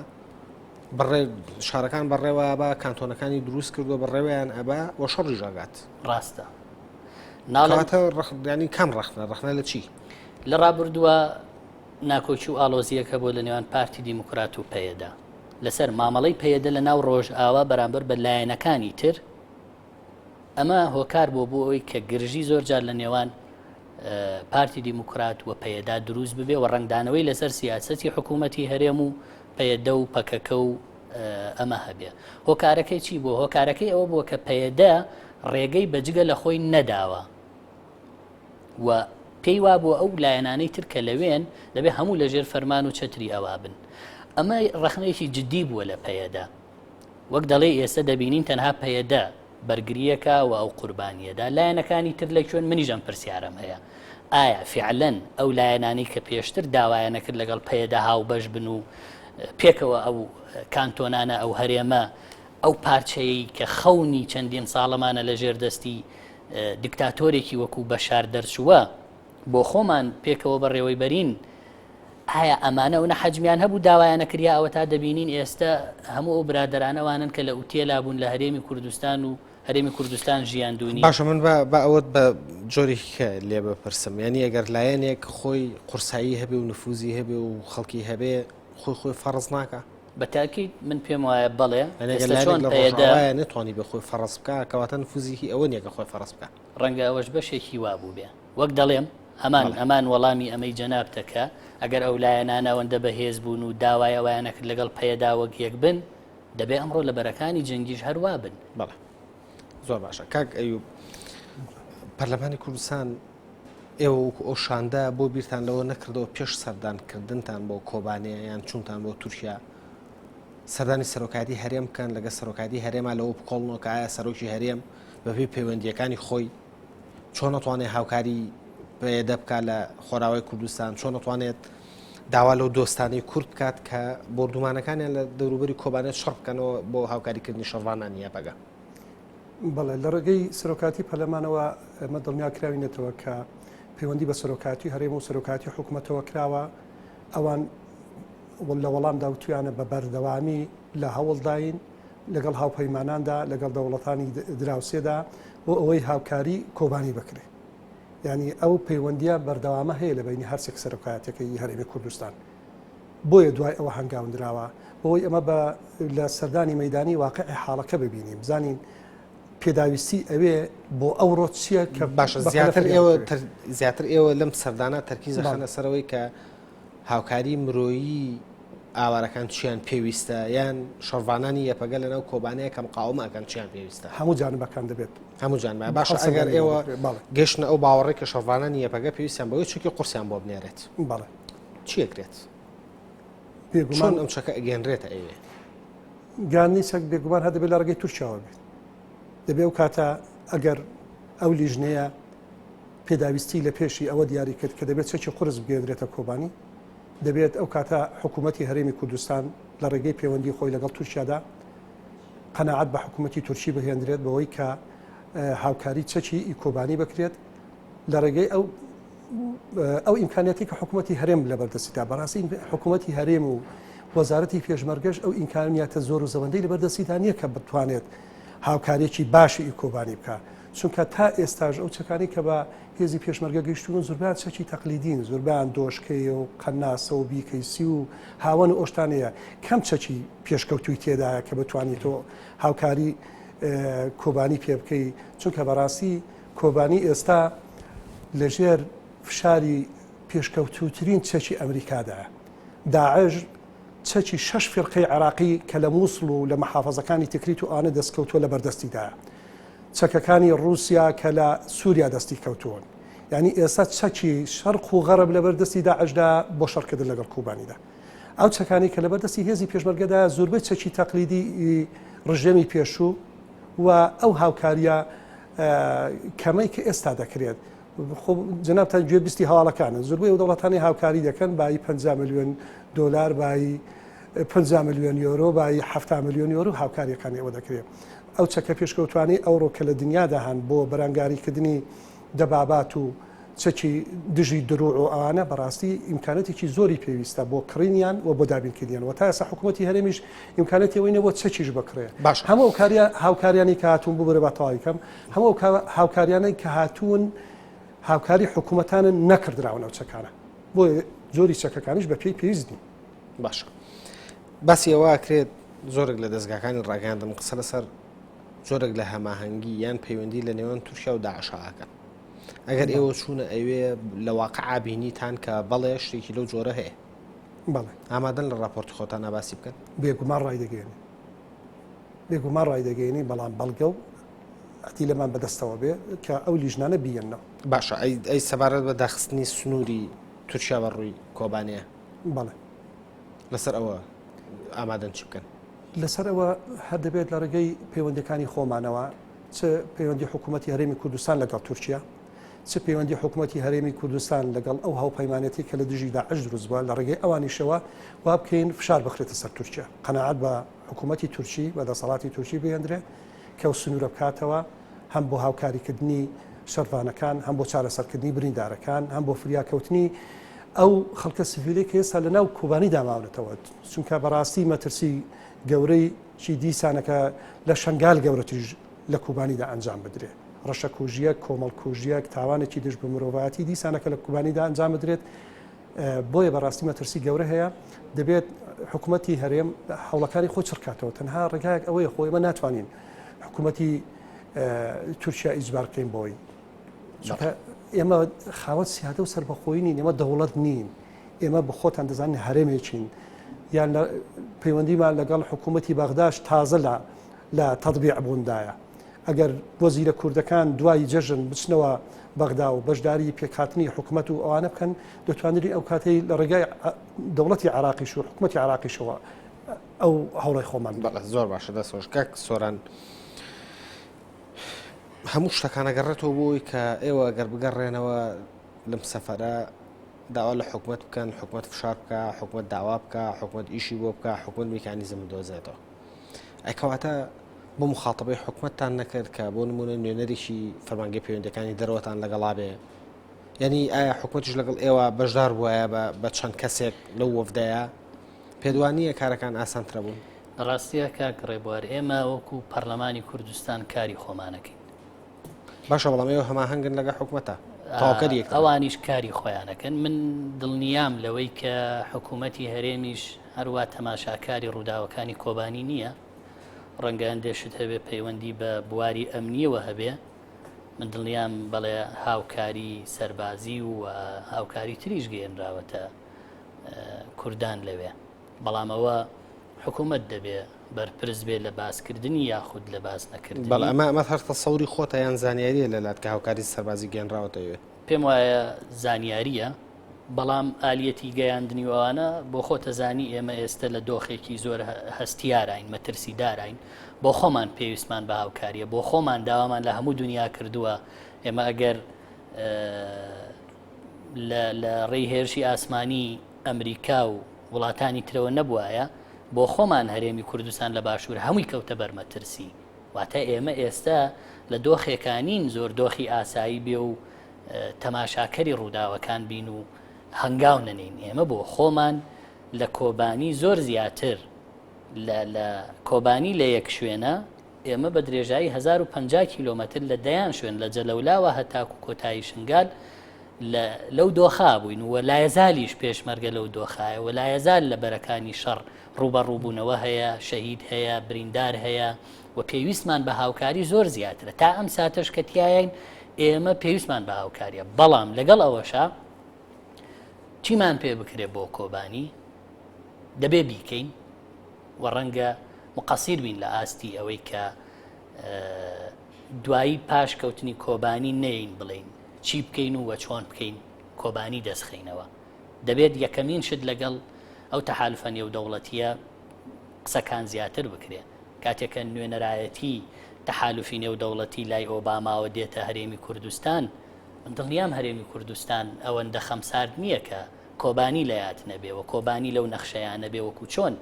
بەڕێ شارەکان بەڕێوە بە کانتۆنەکانی دروست کردو بەڕێوەیان ئەبا و شەڕی ژاگات ڕاستە ناڵاتە ڕخنانی کام ڕخنە ڕخنە لە چی لە ڕابردووە ناکۆکی و ئاڵۆزییەک هەبووە لە نێوان پارتی دیموکرات و پەیەدە لەسەر مامەڵەی پەیەدە لە ناو ڕۆژئاوا بەرامبەر بە لایەنەکانی تر، ئەمە هۆکار بووە بۆ ئەوەی کە گرژی زۆر جار لە نێوان پارتی دیموکرات و پەیەدا دروست ببێ و ڕەنگدانەوەی لەسەر سیاسەتی حکوومەتی هەرێم و پەیەدە و پەکەکە و ئەمە هەبێ. هۆکارەکەی چی بووە؟ هۆکارەکەی ئەوە بووە کە پەیەدە ڕێگەی بە جگە لە خۆی نەداوە و پێی وابووە ئەو لایەنانەی تر کە لەوێن دەبێ هەموو لەژێر فەرمان و چەتری ئەوا بن. ئەمە ڕەخنەیەکی جددی بووە لە پەیەدە. وەک دەڵێ ئێستا دەبینین تەنها پەیەدە بەرگرییەکە و ئەو قوربانییەدا لایەنەکانی تر لە کوێن منیش ئەم پرسیارەم هەیە ئایا فعلەن ئەو لایەنانەی کە پێشتر داوایان نەکرد لەگەڵ پەیەدە هاوبەش بن و پێکەوە ئەو کانتۆنانە ئەو هەرێمە ئەو پارچەیەی کە خەونی چەندین ساڵەمانە لە ژێر دەستی دیکتاتۆرێکی وەکو بەشار دەرچووە بۆ خۆمان پێکەوە بەڕێوەی بەرین ئایا ئەمانە ئەونە حەجمیان هەبوو داوایانە کریا ئەوە تا دەبینین ئێستا هەموو ئەو برادەرانەوانن کە لە ئوتێلا بوون لە هەرێمی کوردستان و هەرێمی کوردستان ژیاندونی باشە من بە ئەوەت بە جۆرێکە لێ بپرسم یعنی ئەگەر لایەنێک خۆی قورسایی هەبێ و نفوزی هەبێ و خەڵکی هەبێ خۆی خۆی فەڕز ناکە بە تاکید من پێم وایە بەڵێ ئێستا چۆن پەیەدە نتوانی بە خۆی فەڕز بکە کەواتە نفوزی هی ئەوە نییە کە خۆی فەڕز بکە ڕەنگە ئەوەش بەشێکی وا بووبێ وەک دەڵێم هەمان هەمان وەڵامی ئەمەی جەنابتە کە ئەگەر ئەو لایەنانە ئەوەندە بەهێز بوون و داوای ئەوەیان نەکرد لەگەڵ پەیەدا وەک یەک بن دەبێ ئەمڕۆ لە بەرەکانی جەنگیش هەر وا بن. بەڵێ زۆر باشە کاک ئەیوب پەرلەمانی کوردستان ئێوە وەکو ئەو شاندە بۆ بیرتان لەوە نەکردەوە پێش سەردانکردنتان بۆ کۆبانێ یان چونتان بۆ تورکیا سەردانی سەرۆکایەتی هەرێم بکەن لەگە سەرۆکایەتی هەرێما لەوە بکۆڵنەوە کە ئایا سەرۆکی هەرێم بەپێی پەیوەندیەکانی خۆی چۆن ئەتوانێت هاوکاری پەیەدە بکات لە خۆراوای کوردستان چۆن ئەتوانێت داوا لەو دۆستانەی کورد بکات کە بۆردومانەکانیان لە دەوروبەری کۆبانێت شەڕ بکەنەوە بۆ هاوکاریکردنی شەڕڤانانی یەپەگە. بەڵێ لە ڕێگەی سەرۆکاتی پەرلەمانەوە ئێمە دڵنیا کراوینەتەوە کە پەیوەندی بە سەرۆکاتی هەرێم و سەرۆکاتی حکوومەتەوە کراوە ئەوان لە وەڵامدا وتویانە بە بەردەوامی لە هەوڵداین لەگەڵ هاوپەیماناندا لەگەڵ دەوڵەتانی دراوسێدا بۆ ئەوەی هاوکاری کۆبانی بکرێ یعنی ئەو پەیوەندیە بەردەوامە هەیە لە بینی هەرسێک سەرۆکایەتەکەی هەرێمی کوردستان بۆیە دوای ئەوە هەنگاوندراوە بۆی ئەمە بە لە سەردانی مەدانی واقعی حاڵەکە ببینین بزانین پێداویستی ئەوێ بۆ ئەوڕۆ چییە کە باشە زیاتر ئێوە زیاتر ئێوە لەم سەردانە تەرکیز خەنە سەرەوەی کە هاوکاری مرۆیی ئاوارەکان چیان پێویستە یان شەڕڤانانی یەپەگە لەناو کۆبانەیە کە مقاومە ئەکەن چیان پێویستە؟ هەموو جانبەکان دەبێت. هەموو جانبە باشە ئەگەر ئێوە گەشتنە ئەو باوەڕی کە شەڕڤانانی یەپەگە پێویستیان بەوەی چەکی قورسیان بۆ بنێرێت بەڵێ چی ئەکرێت؟ بێگومان ئەم چەکە ئەگەنرێتە ئەوێ؟ گەیاندنی چەک بێگومان هەر دەبێت لە ڕێگەی تورکیاوە بێت دەبێ ئەو کاتە ئەگەر ئەو لیژنەیە پێداویستی لە پێشی ئەوە دیاری کرد کە دەبێت چەکی قورس بگەیەنرێتە کۆبانی، دەبێت ئەو کاتە حکوومەتی هەرێمی کوردستان لە ڕێگەی پەیوەندی خۆی لەگەڵ تورکیادا قەناعەت بە حکوومەتی تورکی بهێندرێت بەوەی کە هاوکاری چەکی ئی کۆبانی بکرێت لە ڕێگەی ئەو ئەو ئیمکانیاتی کە حکوومەتی هەرێم لە بەردەستیدا بەڕاستی حکوومەتی هەرێم و وەزارەتی پێشمەرگەش ئەو ئیمکانیاتە زۆر و زەوەندەی لە بەردەستیدا نییە کە بتوانێت هاوکاریەکی باشی ئی کۆبانی بکە چونکە تا ئێستاش ئەو چەکانەی کە بە هێزی پێشمەرگە گەیشتوون زۆربەیان چەکی تەقلیدین، زۆربەیان دۆشکەیە و قەناسە و بیکەیسی و هاوەن و ئەو شتانەیە، کەم چەکی پێشکەوتووی تێدایە کە بتوانی تۆ هاوکاری کۆبانی پێ بکەی، چونکە بەڕاستی کۆبانی ئێستا لەژێر فشاری پێشکەوتووترین چەکی ئەمریکادایە. داعش چەکی شەش فیرقەی عێراقی کە لە مووسڵ و لە مەحافەزەکانی تکریت و ئەوانە دەستکەوتووە لە بەردەستیدایە. چەکەکانی ڕووسیا کە لە سووریا دەستی کەوتوون. یانی ئێستا چەکی شەرق و غەرب لەبەر دەستی داعشدا بۆ شەڕکردن لەگەڵ کوبانیدا. ئەو چەکانەی کە لەبەر دەستی هێزی پێشمەرگەدا زۆربەی چەکی تەقلیدی ڕژێمی پێشوو و ئەو هاوکاریە کەمەی کە ئێستا دەکرێت خۆ جەنابتان گوێ بیستی هەواڵەکانن زۆربەی ئەو دەوڵەتانی هاوکاری دەکەن بایی 50 میلیۆن دلار بایی. 50 ملیۆن یۆرۆ بایی 70 ملیۆن یۆرۆ هاوکاریەکانی ئەوە دەکرێت. ئەو چەکە پێشکەوتوانەی ئەوڕۆ کە لە دنیادا هەن بۆ بەرەنگاریکردنی دەبابات و چەکی دژی دروع و ئەوانە بەڕاستی ئیمکانەتێکی زۆری پێویستە بۆ کڕینیان و بۆ دابینکردنیان و تا ئێستا حکوومەتی هەرێمیش ئیمکانەتی ئەوەی نەبووە چەکیش بکڕێ باشە. هەموو ئەو کاریە هاوکاریانەی کە هاتوون ببورە با تەواوی کەم هەموو ئەو هاوکاریانەی کە هاتوون هاوکاری حکوومەتانن نەکڕدراون ئەو چەکانە بۆیە جۆری چەکەکانیش بە پێی پێویست نین. باشە باسی ئەوە ئەکرێت زۆرێک لە دەزگاکانی ڕاگەیاندن قسە لەسەر جۆرێک لە هەماهەنگی یان پەیوەندی لە نێوان تورکیا و داعشا ئەکەن ئەگەر ئێوە چوونە ئەوێ لە واقعا بینیتان کە بەڵێ شتێکی لەو جۆرە هەیە بەڵێ ئامادەن لە راپۆرتی خۆتان باسی بکەن بێگومان ڕایدەگەێنی بێگومان ڕایدەگەێنی بەڵام بەڵگە و ئەتیلەمان بەدەستەوە بێ کە ئەو لیژنانە بیەنەوە باشە ئەی سەبارەت بە داخستنی سنووری تورکیا بە ڕووی کۆبانێ بەڵێ لەسەر ئەوە ئامادەن چی بکەن؟ لەسەر ئەوە هەر دەبێت لە ڕێگەی پەیوەندەکانی خۆمانەوە چ پەیوەندی حکوومەتی هەرێمی کوردستان لەگەڵ تورکیا چ پەیوەندی حکوومەتی هەرێمی کوردستان لەگەڵ ئەو هاوپەیمانەتی کە لە دژی داعش دروست بووە لە ڕێگەی ئەوانیشەوە وا بکەین فشار بخرێتە سەر تورکیا قەناعەت بە حکوومەتی تورکی بە دەسەڵاتی تورکی بهێندرێ کە ئەو سنوورە بکاتەوە هەم بۆ هاوکاریکردنی شەڕڤانەکان، هەم بۆ چارەسەرکردنی بریندارەکان، هەم بۆ فریاکەوتنی ئەو خەڵکە سڤیلەی کە ئێستا لە ناو کۆبانیدا ماونەتەوە، چونکە بەڕاستی مەترسی گەورەی چی دیسانەکە لە شەنگال گەورەتریش لە کوبانیدا ئەنجام بدرێت. ڕەشەکوژییەک، کۆمەڵکوژییەک، تاوانێکی دژ بە مرۆڤایەتی دیسانەکە لە کوبانیدا ئەنجام بدرێت. بۆیە بەڕاستی مەترسی گەورە هەیە دەبێت حکوومەتی هەرێم هەوڵەکانی خۆی چڕکاتەوە تەنها ڕێگایەک ئەوەیە خۆ ئێمە ناتوانین حکوومەتی تورکیا ئیجبار بکەین بۆی چونکە ئێمە خاوەن سیادە و سەربەخۆیی نین ئێمە دەوڵەت نین ئێمە بە خۆتان دەزانین هەرێمێکین یان لە پەیوەندیمان لەگەڵ حکوومەتی بەغداش تازە لە لە تەطبیع بووندایە ئەگەر وەزیرە کوردەکان دوای جەژن بچنەوە بەغدا و بەشداری پێکهاتنی حکومەت و ئەوانە بکەن، دەتوانری ئەو کاتەی لە ڕێگای دەوڵەتی عێراقیش و حکومەتی عێراقیشەوە ئەو هەوڵی خۆمان بەڵێ زۆر باشە دەست خۆش کاک سۆران هەموو شتەکان ئەگەڕێتەوە بۆی کە ئێوە گەر بگەڕێنەوە لەم سەفەرە داوا لە حکومت بکەن حکومت فشار بکە حکومت داوا بکە حکومت ئیشی بۆ بکە حکومت میکانیزم دۆزێتەوە ئەی کەواتە بۆ مخاتەبەی حکومەتتان نەکرد کە بۆ نمونە نوێنەرێکی فەرمانگەی پەیوەندەکانی دەرەوەتان لەگەڵا بێ یعنی ئایا حکومەتیش لەگەڵ ئێوە بەشدار بووایە بە چەند کەسێک لەو وەفدەیە پێدوانیە کارەکان ئاسانترە بوون؟ ڕاستیە کاک ڕێبوار ئێمە وەکو پەرلەمانی کوردستان کاری خۆمانەکەین باشە بەڵام ئێوە هەماهەنگن لەگە حکومەتە تەواوکەری یەکترن. ئەوانیش کاری خۆیانەکەن من دڵنیام لەوەی کە حکوومەتی هەرێمیش هەروا تەماشاکاری ڕووداوەکانی کۆبانی نییە ڕەنگە هەندێ شت هەبێ پەیوەندی بە بواری ئەمنیەوە هەبێ من دڵنیام بەڵێ هاوکاری سەربازی و هاوکاری تریش گەیەنراوەتە کوردان لەوێ بەڵام ئەوە حکوومەت دەبێ بەرپرس بێ لە باسکردنی یاخود لە باس نەکردنی. بەڵێ ئەمە ئەمە هەر تەسەوری خۆتە یان زانیارییە لەلات کە هاوکاری سەربازی گەیەنراوەتە ئەوێ؟ پێم وایە زانیارییە، بەڵام ئالیەتی گەیاندنی و ئەوانە بۆ خۆت ئەزانی ئێمە ئێستە لە دۆخێکی زۆر هەستیاراین، مەترسیداراین، بۆ خۆمان پێویستمان بە هاوکارییە، بۆ خۆمان داوامان لە هەموو دونیا کردووە، ئێمە ئەگەر لە ڕێی هێرشی ئاسمانی ئەمریکا و وڵاتانی ترەوە نەبوایە، بۆ خۆمان هەرێمی کوردستان لە باشوور هەمووی کەوتە بەر مەترسی. واتە ئێمە ئێستا لە دۆخێکا نین زۆر دۆخی ئاسایی بێ و تەماشاکەری ڕووداوەکان بین و هەنگاو نەنێین. ئێمە بۆ خۆمان لە کۆبانی زۆر زیاتر لە کۆبانی لە یەک شوێنە، ئێمە بە درێژایی 1050 کیلۆمەتر لە دەیان شوێن لە جەلەولاوە هەتاکو کۆتایی شنگال لە لەو دۆخا بووین و لایەزالیش پێشمەرگە لەو دۆخایە و لایەزال لە بەرەکانی شەڕ ڕووبەڕووبوونەوە هەیە، شەهید هەیە، بریندار هەیە و پێویستمان بە هاوکاری زۆر زیاترە. تا ئەم ساتەش کە تیاین ئێمە پێویستمان بە هاوکاریە، بەڵام لەگەڵ ئەوەشا چیمان پێ بکرێت بۆ کۆبانی دەبێ بیکەین و ڕەنگە مقەسیر بین لە ئاستی ئەوەی کە دوایی پاش کەوتنی کۆبانی نەیەین بڵێین چی بکەین و وە چۆن بکەین کۆبانی دەستخەینەوە دەبێت یەکەمین شت لەگەڵ ئەو تەحالفە نێودەوڵەتیە قسەکان زیاتر بکرێ کاتێک کە نوێنەرایەتی تەحالفی نێودەوڵەتی لای ئۆباماوە دێتە هەرێمی کوردستان من دڵنیام هەرێمی کوردستان ئەوەندە خەمسارد نییە کە کۆبانی لە یاد نەبێ و کۆبانی لەو نەخشەیانە بێ وەکو چۆن.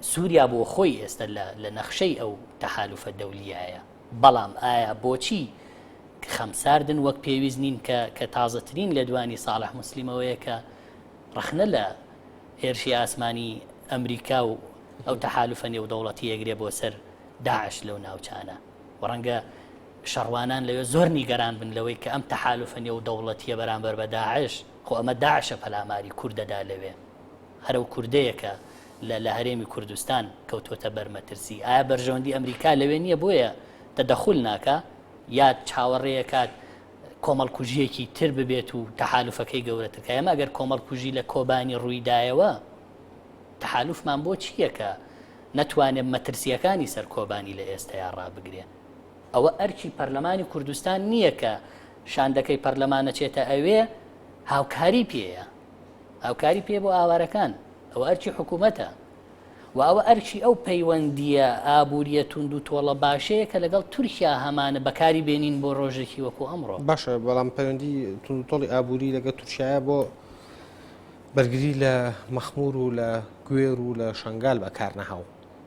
سووریا بۆ خۆی ئێستا لە نەخشەی ئەو تەحالوفە دەولیایە. بەڵام ئایا بۆچی خەمساردن وەک پێویست نین کە کە تازەترین لێدوانی ساڵح موسلیم ئەوەیە کە ڕەخنە لە هێرشی ئاسمانی ئەمریکا و ئەو تەحالوفە نێودەوڵەتی ئەگرێ بۆ سەر داعش لەو ناوچانە و ڕەنگە شەڕوانان لەوێ زۆر نیگەران بن لەوەی کە ئەم تەحالوفە نێودەوڵەتیە بەرامبەر بە داعش خۆ ئەمە داعشە پەلاماری کوردەدا لەوێ هەر ئەو کوردەیە کە لە لە هەرێمی کوردستان کەوتۆتە بەر مەترسی. ئایا بەرژەوەندی ئەمریکا لەوێ نییە بۆیە تەدەخول ناکا؟ یا چاوەڕێیەکات کۆمەڵکوژییەکی تر ببێت و تەحالوفەکەی گەورەتر کا؟ ئێمە ئەگەر کۆمەڵکوژی لە کۆبانی ڕوویدایەوە تەحالوفمان بۆ چییە کە نەتوانێت مەترسییەکانی سەر کۆبانی لە ئێستەیا ڕابگرێ؟ ئەوە ئەرکی پەرلەمانی کوردستان نییە کە شاندەکەی پەرلەمان ئەچێتە ئەوێ هاوکاری پێیە. هاوکاری پێ بۆ ئاوارەکان ئەوە ئەرکی حکوومەتە و ئەوە ئەرکی ئەو پەیوەندییە ئابووریە توند و تۆڵە باشەیە کە لەگەڵ تورکیا هەمانە بەکاری بێنین بۆ ڕۆژێکی وەکو ئەمڕۆ. باشە بەڵام پەیوەندی توند و تۆڵی ئابووری لەگەڵ تورکیایە بۆ بەرگری لە مەخمور و لە گوێر و لە شەنگال بەکار نەهاو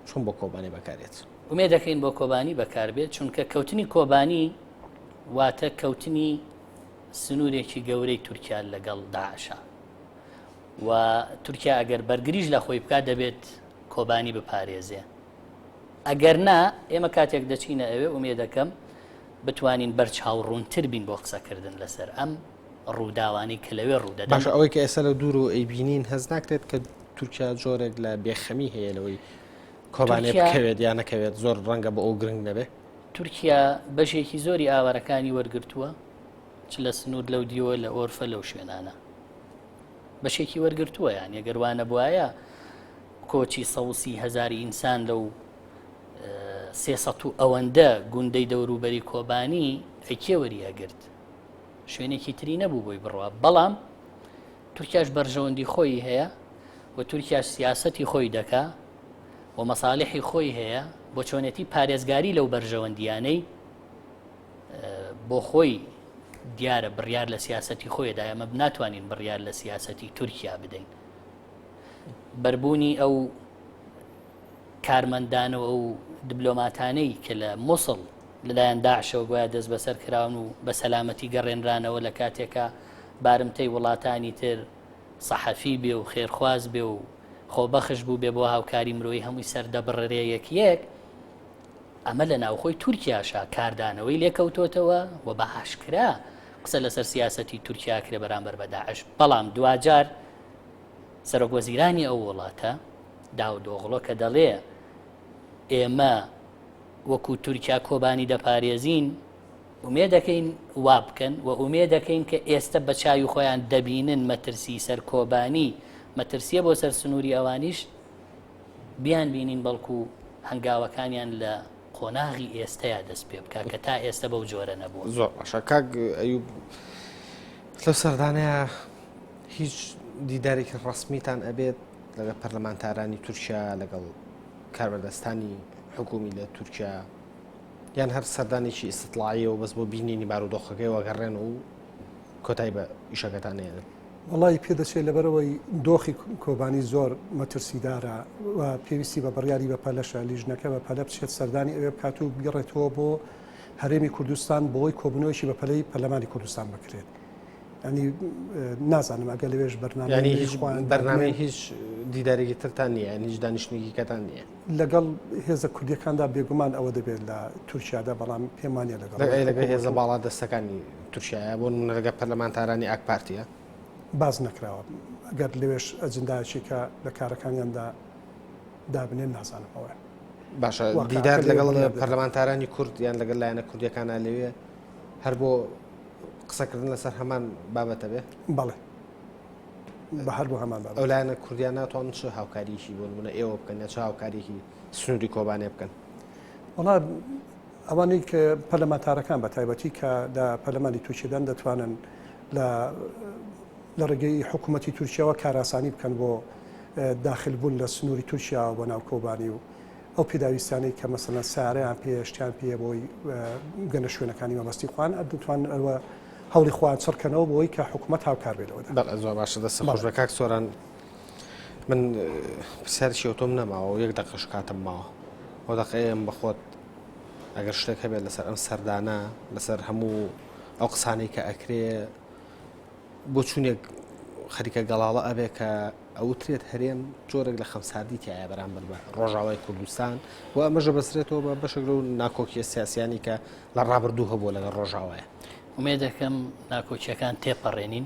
چۆن بۆ کۆبانی بەکارێت؟ ئومێد دەکەین بۆ کۆبانی بەکاربێت چونکە کەوتنی کۆبانی واتە کەوتنی سنوورێکی گەورەی تورکیا لەگەڵ داعشە و تورکیا ئەگەر بەرگریش لە خۆی بکات دەبێت کۆبانی بپارێزێ ئەگەر نا ئێمە کاتێک دەچینە ئەوێ ئومێدەکەم بتوانین بەرچاو ڕوونتر بین بۆ قسەکردن لەسەر ئەم ڕووداوانەی کە لەوێ ڕوودەدەن. باشە ئەوەی کە ئێستا لە دوور و ئەیبینین هەست ناکرێت کە تورکیا جۆرێک لە بێخەمی هەیە لەوەی کۆبانێ بکەوێت یا نەکەوێت زۆر ڕەنگە بۆ ئەو گرنگ نەبێ؟ تورکیا بەشێکی زۆری ئاوارەکانی وەرگرتووە چ لە سنوور لەو دیوە لە ئۆرفە لەو شوێنانە بەشێکی وەرگرتووە یان ئەگەر وانە بواە کۆچی سەوسی هزاری ئینسان لەو سێ و ئەوەندە گوندەی دەوروبەری کۆبانی ئەکێ وەری ئەگرت شوێنێکی تری نەبوو بۆی بڕوا بەڵام تورکیاش بەرژەوەندی خۆی هەیە و تورکیاش سیاسەتی خۆی دەکا و مەساڵحی خۆی هەیە بۆ چۆنێتی پارێزگاری لەو بەرژەوەندیانەی بۆ خۆی دیارە بڕیار لە سیاسەتی خۆیدا ئێمە ناتوانین بڕیار لە سیاسەتی تورکیا بدەین بەربوونی ئەو کارمەندانەوە ئەو دبلۆماتانەی کە لە مووسڵ لەلایەن داعشەوە گوایە دەست بەسەر کراون و بە سەلامەتی گەڕێنرانەوە لە کاتێکا بارمتەی وڵاتانی تر سەحەفی بێ و خێرخواز بێ و خۆبەخش بوو بێ بۆ هاوکاری مرۆیی هەمووی سەر دەبڕرێ یەک یەک ئەمە لە ناوخۆی تورکیاشا کاردانەوەی لێکەوتۆتەوە و بە ئاشکرا قسە لەسەر سیاسەتی تورکیا کرێ بەرامبەر بە داعش بەڵام دواجار سەرۆک وەزیرانی ئەو وڵاتە داودۆغڵۆ کە دەڵێ ئێمە وەکو تورکیا کۆبانی دەپارێزین ئومێدەکەین وا بکەن و ئومێدەکەین کە ئێستە بە چاوی خۆیان دەبینن مەترسی سەر کۆبانی مەترسیە بۆ سەر سنووری ئەوانیش بیان بینین بەڵکو هەنگاوەکانیان لە قۆناغی ئێستەیا دەست پێ بکە کە تا ئێستا بەو جۆرە نەبووە. زۆر باشە کاک ئەیوب لەو سەردانەیە هیچ دیدارێکی ڕەسمیتان ئەبێت لەگەڵ پەرلەمانتارانی تورکیا لەگەڵ کاربەدەستانی حکومی لە تورکیا یان هەر سەردانێکی ئیستطلاعیەوە بەس بۆ بینینی بارودۆخەکەی وەگەڕێن و کۆتایی بە ئیشەکەتان نێنن؟ وەڵی پێدەچێت لەبەرەوەی دۆخی کۆبانی زۆر مەترسیدارە و پێویستی بە بڕیاری بە پەلەشە لیژنەکە بە پەلە بچێت سەردانی ئەوێ بکات و بگەڕێتەوە بۆ هەرێمی کوردستان بۆی کۆبوونەوەیەکی بە پەلەی پەرلەمانی کوردستان بکرێت. ینی نازانم ئەگەر لەوێش بەرنامەی هیچ بەرنامەی هیچ دیدارێکی ترتان نییە یان هیچ دانیشتنێکی کەتان نییە لەگەڵ هێزە کوردیەکاندا بێگومان ئەوە دەبێت لە تورکیادا بەڵام پێم وانە لەگەڵ لەگەڵ هێزە باڵا دەستەکانی تورکیایە بۆ نمونە لەگەڵ پەرلەمانتارانی ئاک پارتیە باز نەکراوە ئەگەر لەوێش ئەجندایەکی کە لە کارەکانیاندا دابنێن نازانم ئەوە باشە دیدار لەگەڵ پەرلەمانتارانی کورد یان لەگەڵ لایەنە کوردیەکانە لەوێ هەر بۆ قسەکردن لەسەر هەمان بابەتە بێ؟ بەڵێ بە هەر بۆ هەمان بابەت. ئەو لایەنە کوردیان ناتوانن چ هاوکاریەکی بۆ نمونە ئێوە بکەن یا چ هاوکاریەکی سنووری کۆبانێ بکەن؟ وەڵا ئەوانەی کە پەرلەمانتارەکان بە تایبەتی کە لە پەرلەمانی تورکیەدان دەتوانن لە لە ڕێگەی حکوومەتی تورکیاوە کارئاسانی بکەن بۆ داخل بوون لە سنووری تورکیاوە بۆ ناو کۆبانی و ئەو پێداویستیانەی کە مەسەلەن سەیارەیان پێیە شتیان پێیە بۆی بگەنە شوێنەکانی مەبەستی خۆیان دەتوانن ئەوە هەوڵی خۆیان چڕکەنەوە بۆی کە حکوومەت هاوکار بێت لەوەدا. بەڵێ زۆر باشە دەست خۆش بێ کاک سۆران. من پرسیارێکی ئەوتۆم نەماوە و یەک دەقەش کاتم ماوە. ئەو دەقەیەم بە خۆت ئەگەر شتێک هەبێت لەسەر ئەم سەردانە، لەسەر هەموو ئەو قسانەی کە ئەکرێ، بۆچوونێک خەریکە گەڵاڵە ئەبێ کە ئەوترێت هەرێم جۆرێک لە خەمساردی تایە بەرامبەر بە ڕۆژاوای کوردستان و ئەمەشە بەسرێتەوە بە بەشێک لەو ناکۆکیە سیاسیانی کە لە ڕابردوو هەبووە لەگەڵ ڕۆژاوایە. ئومێدەکەم ناکۆکیەکان تێپەڕێنین،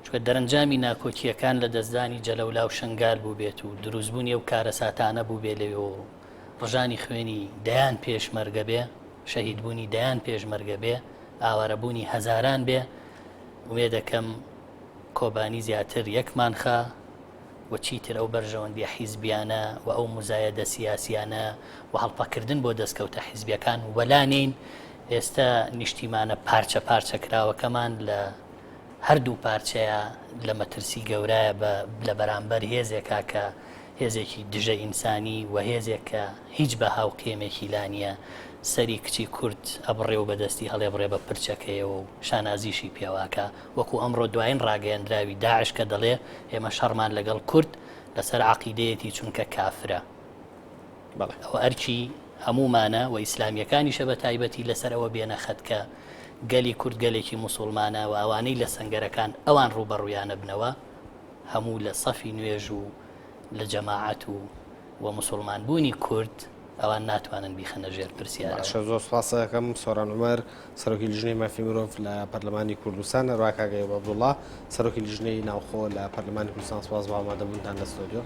چونکە دەرەنجامی ناکۆکییەکان لە دەستدانی جەلەولا و شنگال بووبێت و دروستبوونی ئەو کارەساتانە بووبێ لەوێ و ڕژانی خوێنی دەیان پێشمەرگە بێ، شەهیدبوونی دەیان پێشمەرگە بێ، ئاوارەبوونی هەزاران بێ، ئومێدەکەم کۆبانی زیاتر یەکمان خا و چیتر ئەو بەرژەوەندیە حیزبیانە و ئەو موزایەدە سیاسیانە و هەڵپەکردن بۆ دەستکەوتە حیزبیەکان وەلا نێین، ئێستە نیشتیمانە پارچە پارچە کراوەکەمان لە هەردوو پارچەیە لە مەترسی گەورایە بە لە بەرامبەر هێزێکا کە هێزێکی دژە ئینسانی و هێزێک کە هیچ بەها و قیەمێکی لا نییە سەری کچی کورد ئەبڕێ و بەدەستی هەڵێبڕێ بە پرچەکەیەوە و شانازیشی پێواکا وەکو ئەمڕۆ دواین ڕاگەیەندراوی داعش کە دەڵێ ئێمە شەڕمان لەگەڵ کورد لەسەر عەقیدەیەتی چونکە کافرە. بەڵێ. ئەوە ئەرکی هەموومانە و ئیسلامییەکانیشە بە تایبەتی لەسەر ئەوە بێنە خەت کە گەلی کورد گەلێکی موسوڵمانە و ئەوانەی لە سەنگەرەکان ئەوان ڕووبەڕوویانە بنەوە هەموو لە سەفی نوێژ و لە جەماعەت و و موسوڵمان بوونی کورد ئەوان ناتوانن بیخەنە ژێر پرسیارەوە. باشە زۆر سوپاست ئەکەم سۆران عومەر سەرۆکی لیژنەی مافی مرۆڤ لە پەرلەمانی کوردستان هەروەها کاک ئەیوب عەبدوڵڵا سەرۆکی لیژنەی ناوخۆ لە پەرلەمانی کوردستان سوپاس بۆ ئامادەبوونتان لە ستۆدیۆ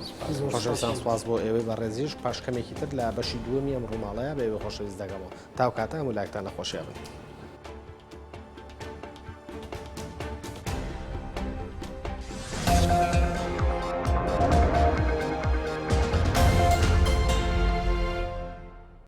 خۆشەویستان سوپاس بۆ ئێوەی بەڕێزیش پاش کەمێکی تر لە بەشی دووەمی ئەم ڕووماڵەیە بە ئێوەی خۆشەویست دەگەمەوە تاو کاتە هەموو لایەکتان لە خۆشییا بن.